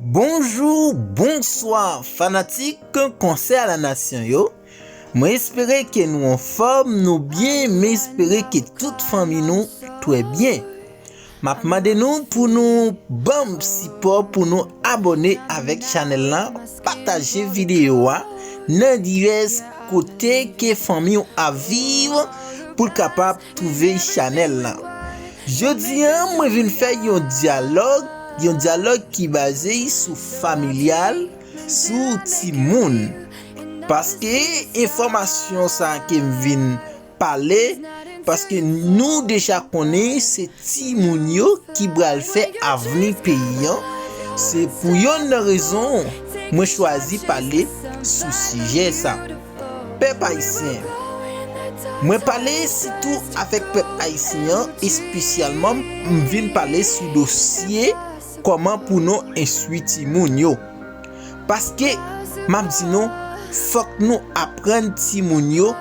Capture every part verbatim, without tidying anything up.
Bonjou, bonswa, fanatik Konsè a la Nasyon yo. Mwen espere ke nou anfòm, nou byen, mwen espere ke tout fanmi nou twè byen. M ap mande nou pou nou ban m sipò, pou nou abòne avèk chanèl la, pataje videyo a nan divès kote ke fanmi w ap viv pou l kapab twouve chanèl la. Jodi a, mwen vin fè yon dyalòg, yon dyalòg ki baze sou familyal, sou timoun. Paske enfòmasyon sa ke m vin pale, paske nou deja konnen se timoun yo ki pral fè avni peyi an. Se pou yonn nan rezon mwen chwazi pale sou sijè sa. Pèp ayisyen, mwen pale sitou avèk pèp ayisyen an, espesyalman m vin pale sou dosye kòman pou nou enstwi timoun yo. Paske, m ap di nou, fòk nou aprann timoun yo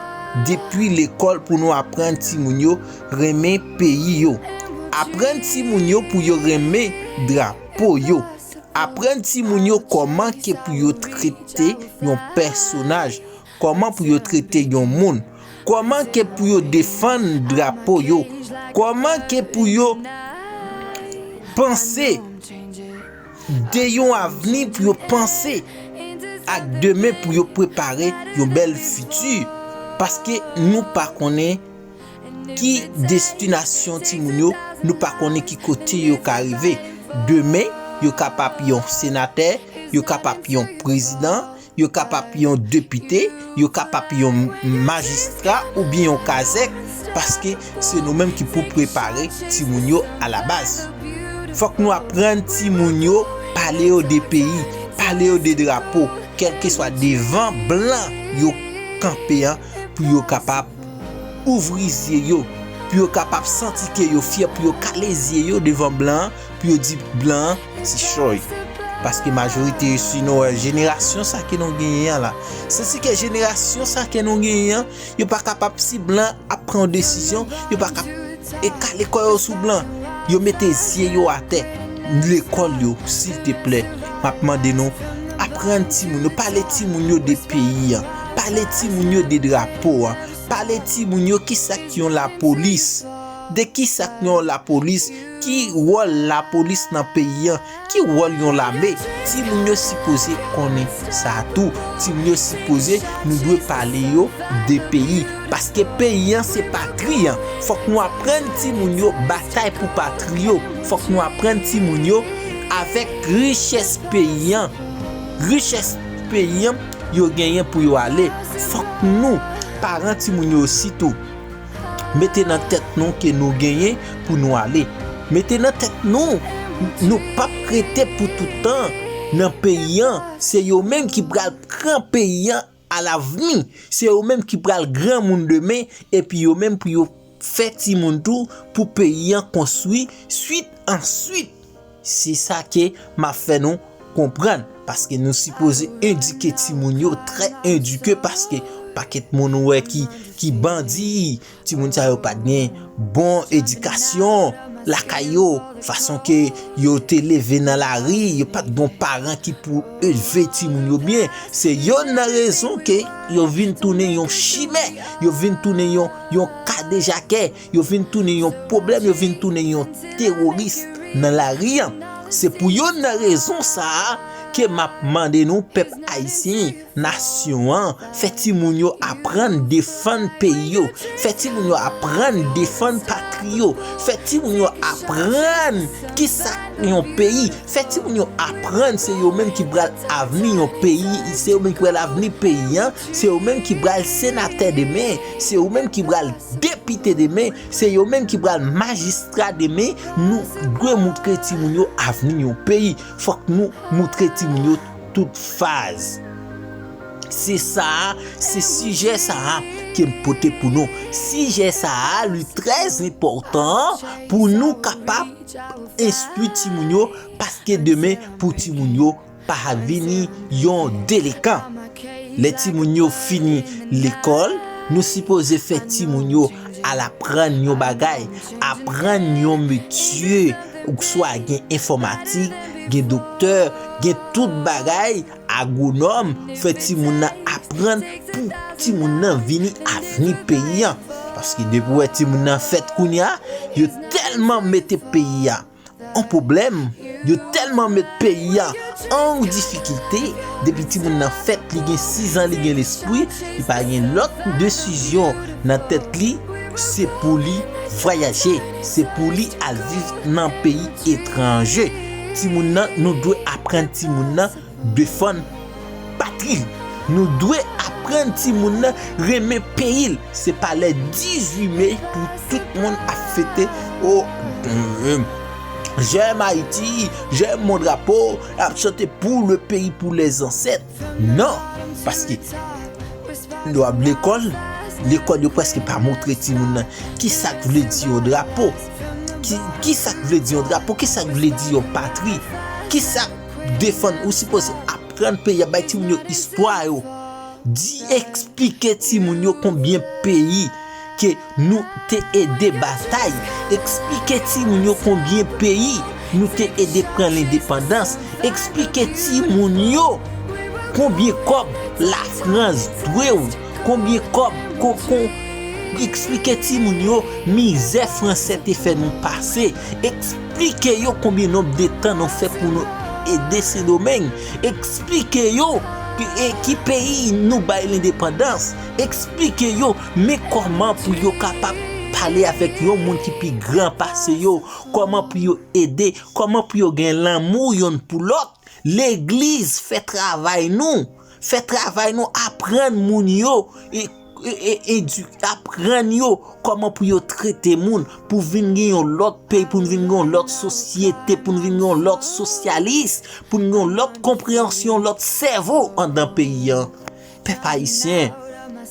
depi lekòl pou nou aprann timoun yo renmen peyi yo. Aprann timoun yo pou yo renmen drapo yo. Aprann timoun yo kòman ke pou yo trete yon pèsonaj, kòman pou yo trete yon moun, kòman ke pou yo defann drapo yo, kòman ke pou yo panse de yon avni, pou yo panse ak demen, pou yo prepare yon bèl fiti. Paske nou pa konnen ki destinasyon timoun yo, nou pa konnen ki kote yo ka rive. Demen, yo kapab yon senatè, yo kapab yon prezidan, yo kapab yon depite, yo kapab yon majistra oubyen yon kazèk, paske se nou menm ki pou prepare timoun yo alabaz. Fòk nou aprann timoun yo pale yo de peyi, pale yo de drapo, kèlkeswa devan blan yo kanpe an, pou yo kapab ouvri zye yo, pou yo kapab santi ke yo fyè, pou yo kale zye yo devan blan an, pou yo di blan an ti chòy. Paske majorite yo, si nou wè jenerasyon sa ke nou genyen an la, santi ke jenerasyon sa ke nou genyen an, yo pa kapab, si blan ap pran yon desizyon, yo pa kap e kale kò yo sou blan. Yo mete zye yo atè. Lekòl yo, silteplè, m ap mande nou, aprann timoun yo, pale timoun yo de peyi an, pale timoun yo de drapo an, pale timoun yo kisa k yon lapolis, de kisa k yon lapolis, ki wòl lapolis nan peyi an, ki wòl yon lame. Timoun yo sipoze konnen sa tou. Timoun yo sipoze, nou dwe pale yo de peyi. Paske peyi an se patri an. Fòk nou aprann timoun yo batay pou patri yo. Fòk nou aprann timoun yo avèk richès peyi an. Richès peyi an, yo genyen pou yo ale. Fòk nou, paran timoun yo sitou, mete nan tèt nou ke nou genyen pou nou ale. Mete nan tèt nou, nou p ap rete pou tout tan nan peyi an. Se yo menm ki pral pran peyi an alavni. Se yo menm ki pral granmoun demen, epi yo menm pou yo fè timoun tou pou peyi an konstwi swit an swit. Se sa ke m ap fè nou konprann, paske nou sipoze edike timoun yo, trè edike, paske pakèt moun ou wè ki, ki bandi, timoun sa yo pa t gen bon edikasyon lakay yo, fason ke yo te leve nan lari, yo pa t gen paran ki pou elve timoun yo byen. Se yonn nan rezon ke yo vin tounen yon chimè, yo vin tounen yon, yon kadejakè, yo vin tounen yon pwoblèm, yo vin tounen yon teworis nan lari an. Se pou yonn nan rezon sa a ke m ap mande nou, pèp ayisyen, nasyon an, fè timoun yo aprann defann peyi yo, fè timoun yo aprann defann patri yo, fè timoun yo aprann kisa k yon peyi, fè timoun yo aprann se yo menm ki pral avni yon peyi, se yo menm ki pral avni peyi an, se yo menm ki pral senatè demen, se yo menm ki pral depite demen, se yo menm ki pral majistra demen. Nou dwe moutre timoun yo avni yon peyi. Fòk nou moutre timoun yo tout faz. Se sa a, se sijè sa a ke m pote pou nou. Sijè sa a, li trè enpòtan pou nou kapab enstwi timoun yo, paske demen pou timoun yo pa vini yon delenkan. Lè timoun yo fini lekòl, nou sipoze fè timoun yo al aprann yon bagay, aprann yon metye, ouswa gen enfòmatik, gen doktè, gen tout bagay, agwonòm, fè timoun nan aprann pou timoun nan vini avni peyi an. Paske depi w wè timoun nan fèt kounye a, yo tèlman mete peyi a an pwoblèm, yo tèlman met peyi a an difikilte, depi timoun nan fèt, li gen sis an, li gen lespri, li pa gen lòt desizyon nan tèt li, se pou li vwayaje, se pou li al viv nan peyi etranje. Timoun nan, nou dwe aprann timoun nan defann patri l. Nou dwe aprann timoun nan renmen peyi l. Se pa lè dizuit me pou tout moun ap fete, o, euh, j'aime Haïti, j'aime mon drapeau, ap chante pour le pays, pour les ancêtres. Non, paske lè w ap lekòl, lekòl yo prèske pa montre timoun nan ki sa k vle di yon drapo. Ki, ki sa k vle di yon drapo? Ki sa k vle di yon patri? Ki sa k defann? Ou sipoze aprann peyi a, bay timoun yo istwa yo. Di, eksplike timoun yo konbyen peyi ke nou te ede batay. Eksplike timoun yo konbyen peyi nou te ede pran lendepandans. Eksplike timoun yo konbyen kòb Lafrans dwe w, konbyen kòb, kon, kon, eksplike timoun yo mizè fransè te fè nou pase. Eksplike yo konbyen nonb de tan nou fè pou nou ede Sendomeng. Eksplike yo ki, e, ki peyi nou bay lendepandans. Eksplike yo, men kòman pou yo kapab pale avèk yon moun ki pi gran pase yo, kòman pou yo ede, kòman pou yo gen lanmou yonn pou lòt. Legliz, fè travay nou. Fè travay nou, aprann moun yo, e, e, e, edu-, aprann yo kòman pou yo trete moun, pou vin gen yon lòt peyi, pou n vin gen yon lòt sosyete, pou n vin gen yon lòt sosyalis, pou n gen yon lòt konpreyansyon, yon lòt sèvo anndan peyi an. Pèp ayisyen,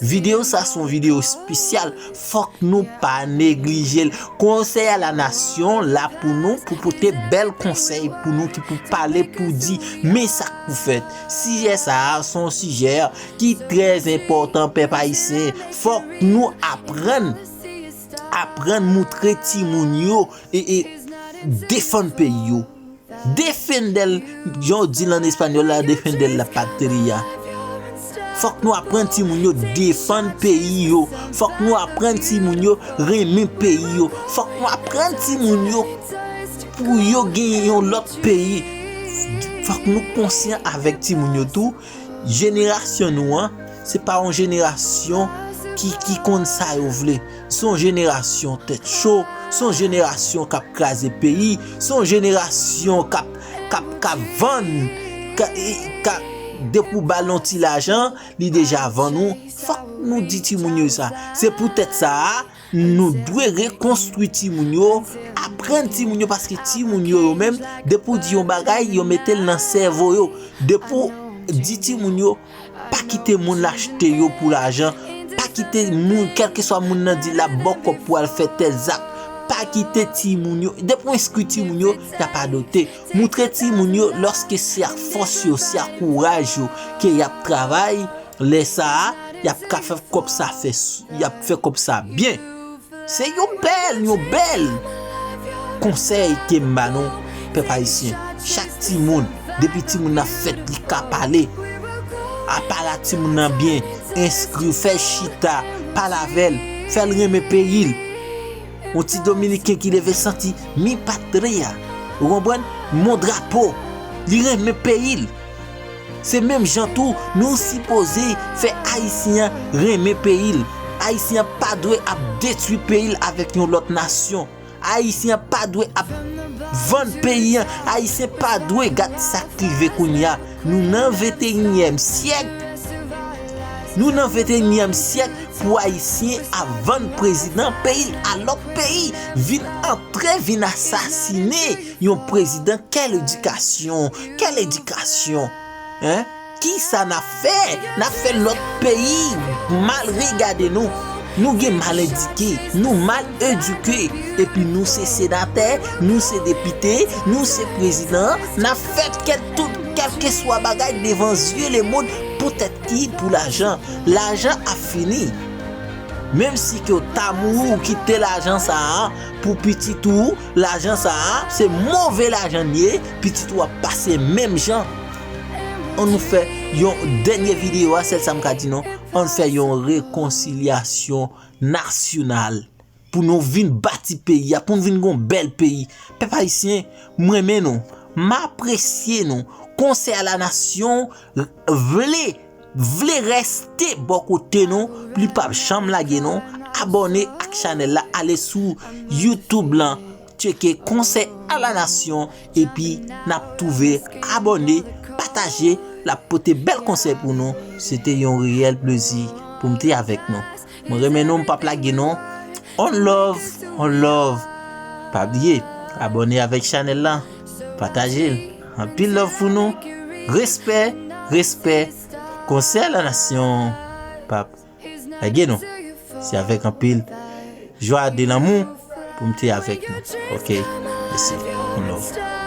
videyo sa se yon videyo espesyal. Fòk nou pa neglije l. Konsèy a la nasyon la pou nou, pou pote bèl konsèy pou nou, ki pou pale, pou di, men sa k pou fèt. Sijè sa a se yon sijè ki trè enpòtan, pèp ayisyen. Fòk nou aprann, aprann moutre timoun yo e, e defann peyi yo. Defender, jan yo di l an espanyòl la, defender la patria. Fòk nou aprann timoun yo defann peyi yo. Fòk nou aprann timoun yo renmen peyi yo. Fòk nou aprann timoun yo pou yo gen yon lòt peyi. Fòk nou konsyan avèk timoun yo tou. Jenerasyon nou an, se pa yon jenerasyon ki, ki konn sa yo vle. Se yon jenerasyon tèt cho, se yon jenerasyon k ap kraze peyi, se yon jenerasyon k ap, k ap, k ap vann, ka, e, ka, depi w ba l yon ti lajan, li deja vann ou. Fòk nou di timoun yo sa. Se poutèt sa a, nou dwe rekonstwi timoun yo, aprann timoun yo, paske timoun yo, yo menm, depi w di yon bagay, yo mete l nan sèvo yo. Depi w di timoun yo, pa kite moun lachte yo pou lajan. Pa kite moun, kèlkeswa moun nan di l ap ba w kòb pou al fè tèl zak. Pa kite timoun yo. Depi w enskri timoun yo, y ap adopte. Moutre timoun yo, lòske se ak fòs yo, se ak kouraj yo ke y ap travay, lè sa a, y ap ka fè kòb sa fè s-, y ap fè kòb sa byen. Se yon bèl, yon bèl konsèy ke m ba nou, pèp ayisyen. Chak timoun, depi timoun nan fèt, li ka pale. Apala timoun nan byen, enskri, fè l chita, pale avè l, fè l renmen peyi l. Yon ti dominiken ki leve santi, mi patria. Ou konprann? Mon drapo. Li renmen peyi l. Se menm jan tou, nou sipoze fè Ayisyen an renmen peyi l. Ayisyen an pa dwe ap detwi peyi l avèk yon lòt nasyon. Ayisyen an pa dwe ap vann peyi an. Ayisyen pa dwe, gad sa k rive kounye a. Nou nan venteyinyèm syèk. Nou nan venteyinyèm syèk pou Ayisyen ap vann prezidan peyi l a lòt peyi. Vin antre, vin asasine yon prezidan. Quelle éducation? Quelle éducation? Hein? Kisa n ap fè? N ap fè lòt peyi mal regade nou. Nou gen mal edike, nou mal edike. Epi nou se senatè, nou se depite, nou se prezidan. N ap fè kèl tout, kèlkeswa bagay devan zye lemonn. Poutèt ki? Pou lajan. Lajan ap fini. Menm si ke w ta mouri, ou kite lajan sa a, pou pitit ou, lajan sa a, se move lajan l ye, pitit ou ap pase menm jan. Ann nou fè yon dènye videyo a, sèl sa m ka di nou, ann fè yon rekonsilyasyon nasyonal pou nou vin bati peyi a, pou nou vin gon bèl peyi. Pèp ayisyen, m renmen nou, m apresye nou. Konsèy a la nasyon vle vle reste bò kote nou, li p ap janm lage nou. Abòne ak chanèl la, ale sou YouTube lan, tcheke Konsèy a la Nasyon, epi n ap twouve. Abòne, pataje, l ap pote bèl konsèy pou nou. Se te yon reyèl plezi pou m te avèk nou. Mwen renmen nou, m p ap lage nou. On love, on love. Pa bliye, abòne avèk chanèl la, pataje l. Anpil love pou nou. Respè, respè. Konsèy la nasyon p ap lage nou. Se avèk anpil jwa de lanmou pou m te avèk nou. Ok, mèsi. On love.